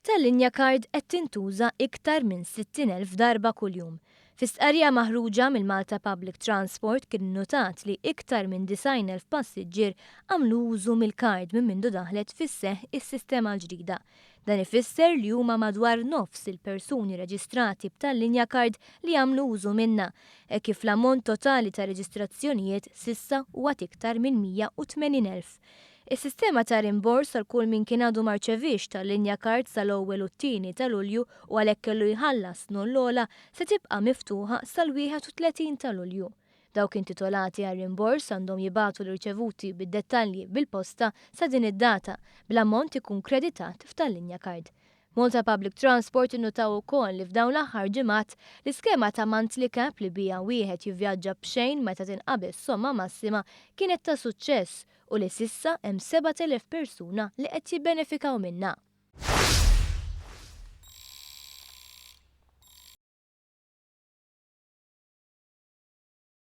Tallinja Card qed tintuża iktar minn 60,000 darba kuljum. Fi stqarrija maħruġa mill-Malta Public Transport kien innutat li iktar minn 90,000 passiġġier għamlu użu mill-kard minn mindu daħlet fis-seħħ is-sistema l-ġdida. Dan ifisser li huma madwar nofs il-persuni reġistrati b'Tallinja Card li għamlu użu minnha, hekk kif l-ammont totali ta' reġistrazzjonijiet s'issa huwa t'iktar minn 180,000. Is-sistema ta' rimbors għal kull min kien għadu ma rċeviex Tallinja Card sal-ewwel u t-tieni ta' Lulju u għalhekk kellu jħallas noll ogħla se tibqa' miftuħa sal-31 ta' Lulju. Dawk intitolati għal rimbors għandhom jibagħtu l-irċevuti bid-dettalji bil-posta sa din id-data, bl-ammont ikun kreditat f'Tallinja Card. Malta Public Transport innutaw ukoll li f'dawn l-aħħar ġimgħat, l-iskema ta' monthly cap li biha wieħed jivvjaġġa b'xejn meta tinqabeż somma massima kienet ta' suċċess u li s'issa hemm 7,000 persuna li qed jibbenefikaw minnha.